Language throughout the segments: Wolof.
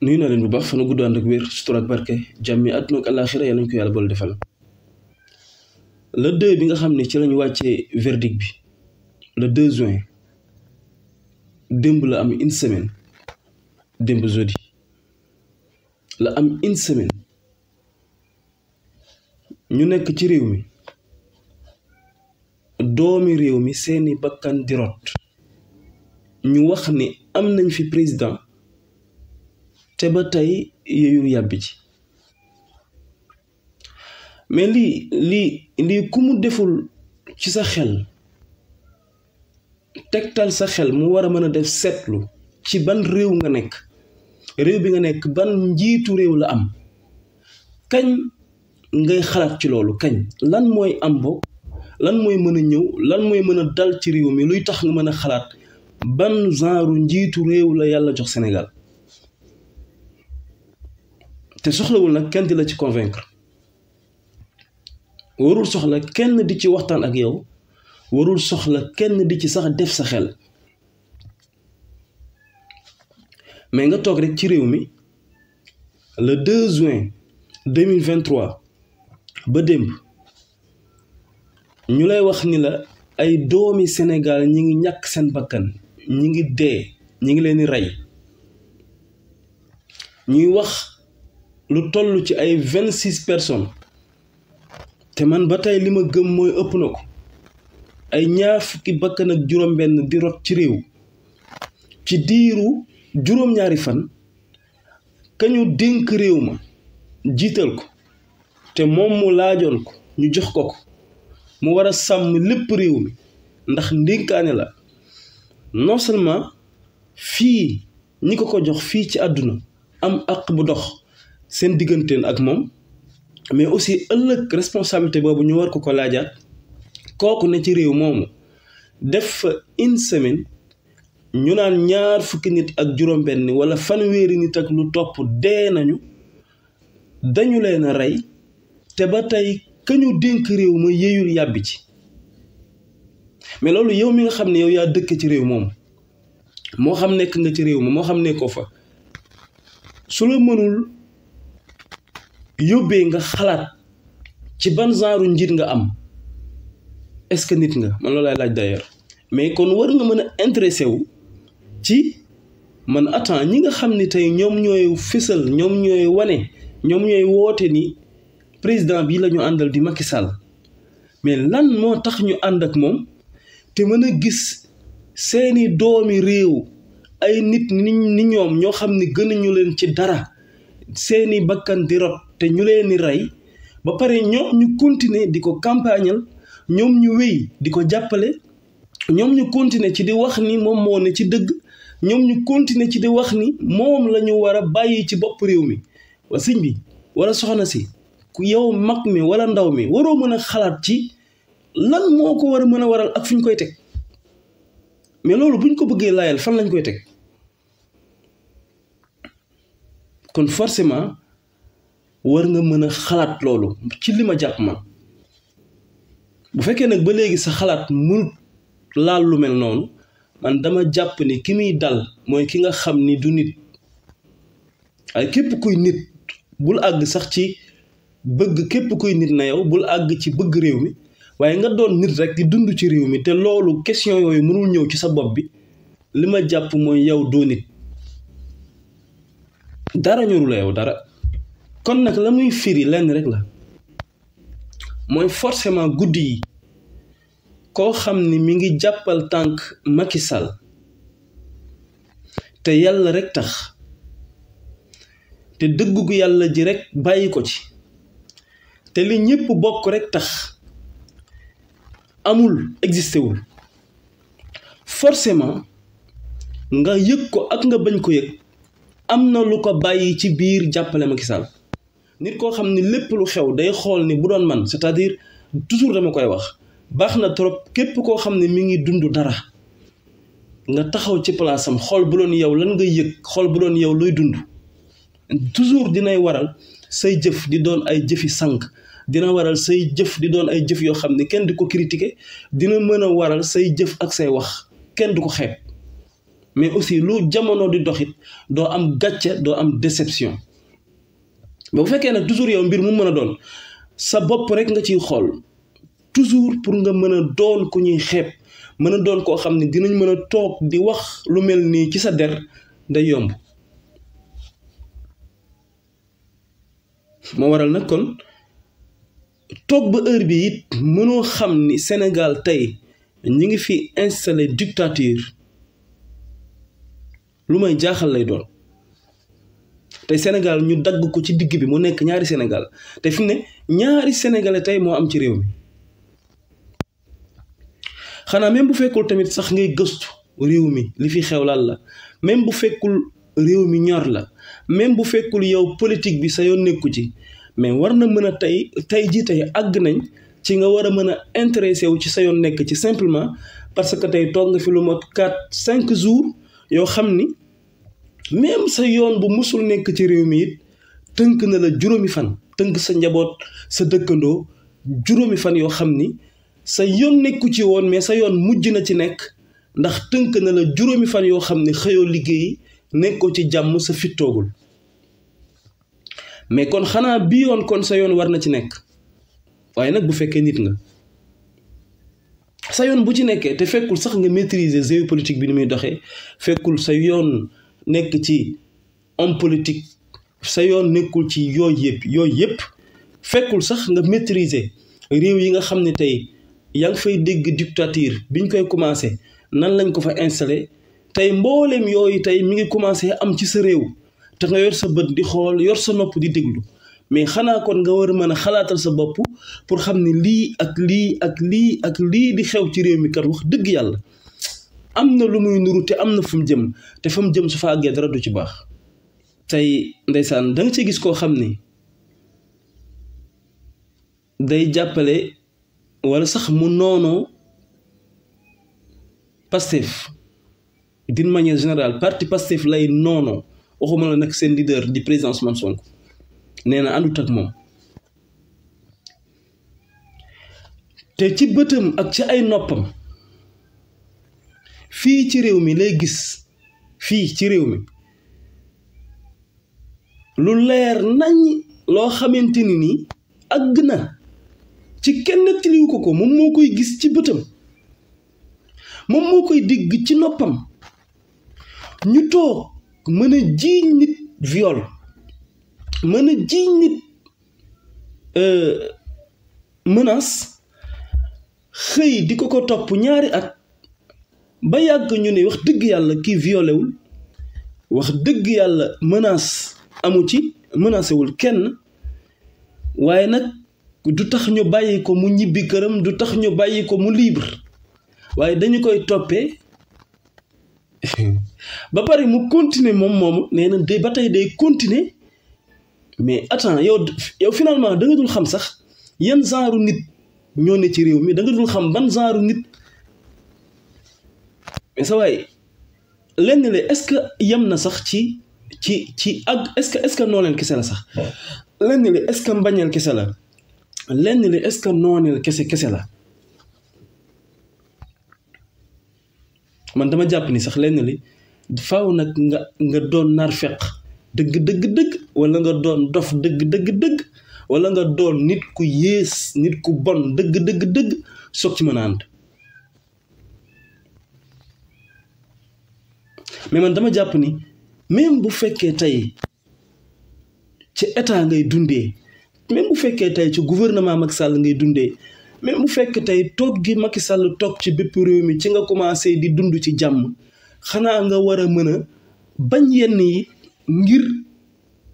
nuyu na leen bu baax fa na gudd ànd ak wér sutura ak barke jàmmi àdduna ak àllaaxira yal nañu ko yàlla boole defal le 2 bi nga xam ne ci lañu wàccee verdict bi le 2 juin démb la am une semaine démb jeudi la am une semaine ñu nekk ci réew mi doomi réew mi seeni bakkan di rot ñu wax ni am nañ fi président te ba tey yeyul yàbbi ci mais lii ku mu deful ci sa xel tegtal sa xel mu war a mën a def seetlu ci ban réew nga nekk réew bi nga nekk ban njiitu réew la am kañ ngay xalaat ci loolu kañ lan mooy am bo lan mooy mën a ñëw lan mooy mën a dal ci réew mi luy tax nga mën a xalaat ban genre njiitu réew la yàlla jox Sénégal te soxlawul nag kenn di la ci convaincre warul soxla kenn di ci waxtaan ak yow warul soxla kenn di ci sax def sa xel mais nga toog rek ci réew mi le 2 juin 2023 ba démb ñu lay wax ni la ay doomi Sénégal ñi ngi ñàkk seen bakkan ñi ngi dee ñi ngi leen di rey ñuy wax lu toll ci ay 26 personnes te man ba tey li ma gëm mooy ëpp na ko ay ñaar fukki bakkan ak juróom-benn di rot ci réew ci diiru juróom-ñaari fan kañu dénk réew ma jiital ko te moom mu laajoon ko ñu jox ko mu war a sàmm lépp réew mi ndax ndénkaane la non seulement fii ñi ko jox fii ci àdduna am àq bu dox seen digganteen ak moom mais aussi ëllëg responsabilité boobu ñu war ko laajaat kooku ne ci réew moomu def fa une semaine ñu naan ñaar fukki nit ak juróom-benn wala fanweeri nit ak lu topp dee nañu dañu leen a rey te ba tey kañu dénk réew ma yeyul yàbbi ci mais loolu yow mi nga xam ne yow yaa dëkk ci réew moomu moo xam nekk nga ci réew ma moo xam nekkoo fa su la mënul yóbbee nga xalaat ci ban genre njiit nga am est-ce que nit nga man loolu laay laaj d'ailleurs mais kon war nga mën a intéressé wu ci man attends ñi nga xam ne tey ñoom ñooy fësal ñoom ñooy wane ñoom ñooy woote ni président bi la ñu àndal di Macky Sall mais lan moo tax ñu ànd ak moom te mën a gis seeni doomi réew ay nit ni ñoom ñoo xam ne gënuñu leen ci dara seeni bakkan di rot te ñu leen di rey ba pare ñoom ñu continuer di ko campagnal ñoom ñu wéy di ko jàppale ñoom ñu continuer ci di wax ni moom moo ne ci dëgg ñoom ñu continuer ci di wax ni moom la ñu war a bàyyi ci bopp réew mi wa sëñ bi wala soxna si ku yow mag mi wala ndaw mi waroo mën a xalaat ci lan moo ko war a mën a waral ak fu ñu koy teg mais loolu buñ ko bëggee layal fan lañ koy teg kon forcément war nga mën a xalaat loolu ci li ma jàpp man bu fekkee nag ba léegi sa xalaat mu laal lu mel noonu man dama jàpp ni ki muy dal mooy ki nga xam ni du nit ay képp kuy nit bul àgg sax ci bëgg képp kuy nit na yow bul àgg ci bëgg réew mi waaye nga doon nit rek di dund ci réew mi te loolu question yooyu mënul ñëw ci sa bopp bi li ma jàpp mooy yow doo nit dara ñoru la yow dara kon nag la muy firi lenn rek la mooy forcément guddi yi koo xam ni mi ngi jàppal tànk Macky Sall te yàlla rek tax te dëggu gu yàlla ji rek bàyyi ko ci te li ñépp bokk rek tax amul existé wul forcément nga yëg ko ak nga bañ ko yëg am na lu ko bàyyi ci biir jàppale Macky Sall nit koo xam ni lépp lu xew day xool ni bu doon man c'est-à-dire toujours dama koy wax baax na trop képp koo xam ne mi ngi dund dara nga taxaw ci place am xool bu doon yow lan nga yëg xool bu doon yow luy dund toujours dinay waral say jëf di doon ay jëfi sànq dina waral say jëf di doon ay jëf yoo xam ne kenn du ko critiquer dina mën a waral say jëf ak say wax kenn du ko xeeb mais aussi lu jamono di doxit doo am gàcce doo am déception ba bu fekkee nag toujours yow mbir mu mën a doon sa bopp rek nga ciy xool toujours pour nga mën a doon ku ñuy xeeb mën a doon koo xam ne dinañ mën a toog di wax lu mel nii ci sa der day yomb moo waral nag kon toog ba heure bi it mënoo xam ni Sénégal tey ñi ngi fi installé dictature lu may jaaxal lay doon tey Sénégal ñu dagg ko ci digg bi mu nekk ñaari Sénégal te fi mu ne ñaari sénégalais tey moo am ci réew mi xanaa même bu fekkul tamit sax ngay gëstu réew mi li fi xew lan la même bu fekkul réew mi ñor la même bu fekkul yow politique bi sa yoon nekku ci mais war na mën a tey jii tey àgg nañ ci nga war a mën a intéressé wu ci sa yoon nekk ci simplement parce que tey toog nga fi lu mot 4-5 jours yoo xam ni même sa yoon bu musul nekk ci réew mi it tënk na la juróomi fan tënk sa njaboot sa dëkkandoo juróomi fan yoo xam ni sa yoon nekku ci woon mais sa yoon mujj na ci nekk ndax tënk na la juróomi fan yoo xam ni xëyoo liggéey nekkoo ci jàmm sa fit toogul mais kon xanaa bi yoon kon sa yoon war na ci nekk waaye nag bu fekkee nit nga sa yoon bu ci nekkee te fekkul sax nga maîtriser géopolitique bi ni muy doxee fekkul sa yoon nekk ci homme politique sa yoon nekkul ci yooyu yëpp fekkul sax nga maîtriser réew yi nga xam ne tey yaa ngi fay dégg dictature biñ koy commencé nan lañ ko fa installé tey mboolem yooyu tey mi ngi commencé am ci sa réew te nga yor sa bët di xool yor sa nopp di déglu mais xanaa kon nga war a mën a xalaatal sa bopp pour xam ne lii ak lii ak lii ak lii di xew ci réew mi kat wax dëgg yàlla am na lu muy nuru te am na fu mu jëm te fa mu jëm su fa àggee dara du ci baax tey ndeysaan da nga ci gis koo xam ni day jàppale wala sax mu noonoo Pastef d'une manière générale parti Pastef lay noonoo waxuma la nag seen leader di président Ousmane Sonko nee na àndut ak moom te ci bëtam ak ci ay noppam fii ci réew mi lay gis fii ci réew mi lu leer nañ loo xamante ni nii àgg na ci kenn tiliw ko moom moo koy gis ci bëtam moom moo koy dégg ci noppam ñu toog mën a jiiñ nit viol mën a jiiñ nit menace xëy di ko topp ñaari at ba yàgg ñu ne wax dëgg yàlla kii violewul wax dëgg yàlla menace amu ci menacé wul kenn waaye nag du tax ñu bàyyi ko mu ñibbi këram du tax ñu bàyyi ko mu libre waaye dañu koy toppee ba pare mu continuer moom moomu nee na de ba tey day continuer mais attends yow finalement da nga dul xam sax yan genre nit ñoo ne ci réew mi da nga dul xam ban genre nit mais sa waay lenn la est-ce que yem na sax ci ak est-ce que nooneel kese la sax lenn la est-ce que mbañeel kese la lenn li est-ce que nooneel kese la man dama jàpp ni sax lenn li faaw nag nga doon nar feq dëgg wala nga doon dof dëgg wala nga doon nit ku yées nit ku bon dëgg soog ci mën a ànd mais man dama jàpp ni même bu fekkee tey ci état ngay dundee même bu fekkee tey ci gouvernement Macky Sall ngay dundee même bu fekkee tey toog gi Macky Sall toog ci bépp réew mi ci nga commencé di dund ci jàmm xanaa nga war a mën a bañ yenn yi ngir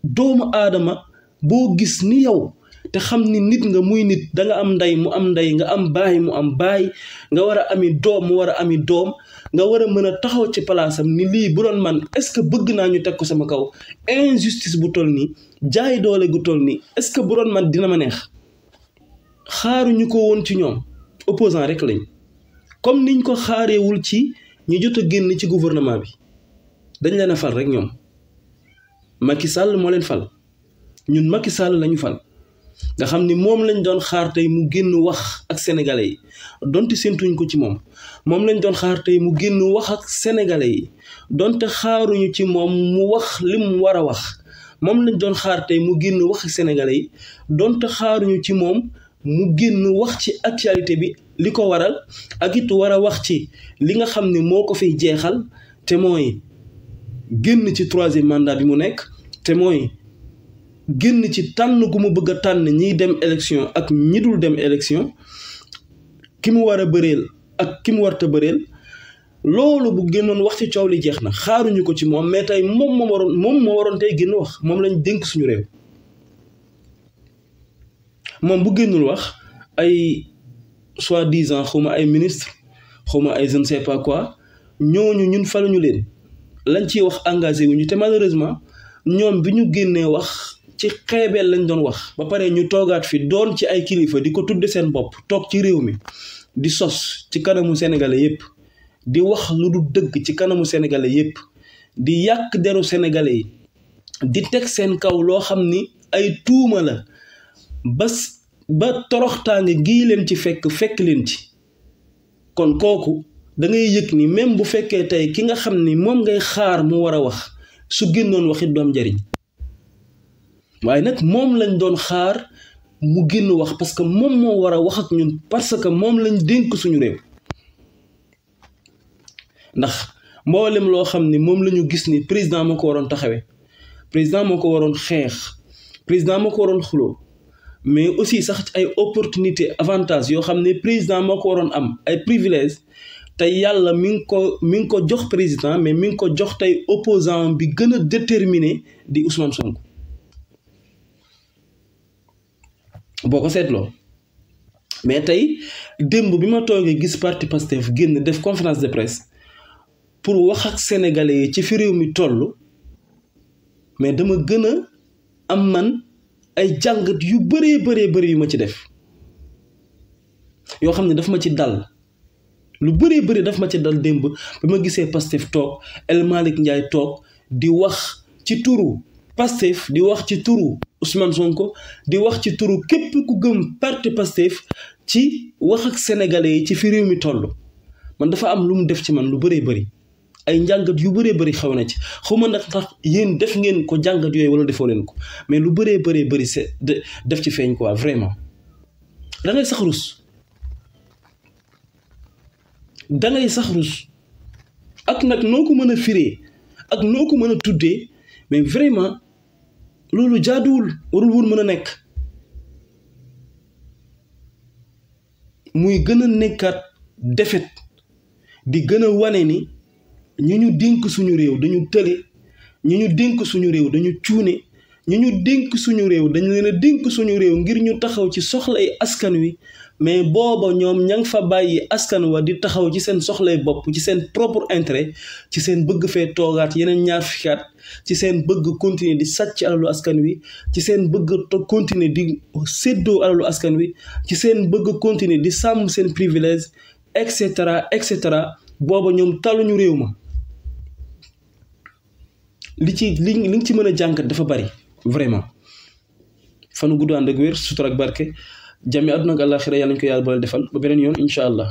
doomu aadama boo gis ni yow te xam ni nit nga muy nit da nga am ndey mu am ndey nga am baay mu am baay nga war a ami doom mu war a ami doom nga war a mën a taxaw ci palaasam ni lii bu doon man est-ce que bëgg naa ñu teg ko sama kaw injustice bu toll nii jaay doole gu toll nii est-ce que bu doon man dina ma neex xaaruñu ko woon ci ñoom opposant rek lañ comme niñ ko xaareewul ci ñu jot a génn ci gouvernement bi dañ leen a fal rek ñoom Macky Sall moo leen fal ñun Macky Sall lañu fal nga xam ni moom lañ doon xaar tey mu génn wax ak sénégalais yi donte séntuñ ko ci moom lañ doon xaar tey mu génn wax ak sénégalais yi donte xaaruñu ci moom mu wax li mu war a wax moom lañ doon xaar tey mu génn wax ak sénégalais yi donte xaaruñu ci moom mu génn wax ci actualité bi li ko waral ak it war a wax ci li nga xam ne moo ko fiy jeexal te mooy génn ci 3e mandat bi mu nekk te mooy génn ci tànn gu mu bëgg a tànn ñiy dem élection ak ñi dul dem élection ki mu war a bëreel ak ki mu warta bëreel loolu bu génnoon wax ci coow li jeex na xaaruñu ko ci moom mais tey moom moo waroon tey génn wax moom lañ dénk suñu réew moom bu génnul wax ay soi-disant xawma ay ministre xawma ay je ne sais pas quoi ñooñu ñun faluñu leen lañ ciy wax engagé wuñu te malheureusement ñoom bi ñu génnee wax ci xeebeel lañ doon wax ba pare ñu toogaat fi doon ci ay kilifa di ko tudde seen bopp toog ci réew mi di sos ci kanamu sénégalais yépp di wax lu du dëgg ci kanamu sénégalais yépp di yàq deru sénégalais yi di teg seen kaw loo xam ni ay tuuma la ba toroxtaange gii leen ci fekk leen ci kon kooku da ngay yëg ni même bu fekkee tey ki nga xam ni moom ngay xaar mu war a wax su génnoon waxit doom njariñ waaye nag moom lañ doon xaar mu génn wax parce que moom moo war a wax ak ñun parce que moom lañ dénk suñu réew ndax mboolem loo xam ni moom la ñu gis ni président moo ko waroon taxawee président moo ko waroon xeex président moo ko waroon xuloo mais aussi sax ay opportunité avantage yoo xam ne président moo ko waroon am ay privilège tey yàlla mi ngi ko jox président mais mi ngi ko jox tey opposant bi gën a déterminé di Ousmane Sonko boo ko seetloo mais tey démb bi ma toogee gis parti Pastef génn def conférence de presse pour wax ak sénégalais yi ci fi réew mi toll mais dama gën a am man ay jàngat yu bëree yu ma ci def yoo xam ne daf ma ci dal lu bëri daf ma ci dal démb bi ma gisee Pastef toog El Malick Ndiaye toog di wax ci turu Pastef di wax ci turu Ousmane Sonko di wax ci turu képp ku gëm parti Pastef ci wax ak sénégalais yi ci fi réew mi toll man dafa am lu mu def ci man lu bëri ay njàngat yu bëri xaw na ci xawma ndax yéen def ngeen ko jàngat yooyu wala defoo leen ko mais lu bëri c'est def ci feeñ quoi vraiment da ngay sax rus ak nag noo ko mën a firee ak noo ko mën a tuddee mais vraiment loolu jaaduwul warul woon mën a nekk muy gën a nekkaat defet di gën a wane ni ñu dénk suñu réew dañu tële ñu dénk suñu réew dañu cuune ñu dénk suñu réew dañu leen a dénk suñu réew ngir ñu taxaw ci soxlay askan wi mais booba ñoom ña nga fa bàyyi askan wa di taxaw ci seen soxlay bopp ci seen propre intérêt ci seen bëgg fee toogaat yeneen ñaar fukki at ci seen bëgg continuer di sàcc alalu askan wi ci seen bëgg continuer di séddoo alalu askan wi ci seen bëgg continuer di sàmm seen privilège et cetera booba ñoom taluñu réew ma li nga ci mën a jàngat dafa bari vraiment fanu gudd ànd ak wér sutura ak barke jàmmi àdduna ak àllaaxira yàlla ñu ko yàlla boole defal ba beneen yoon incha allah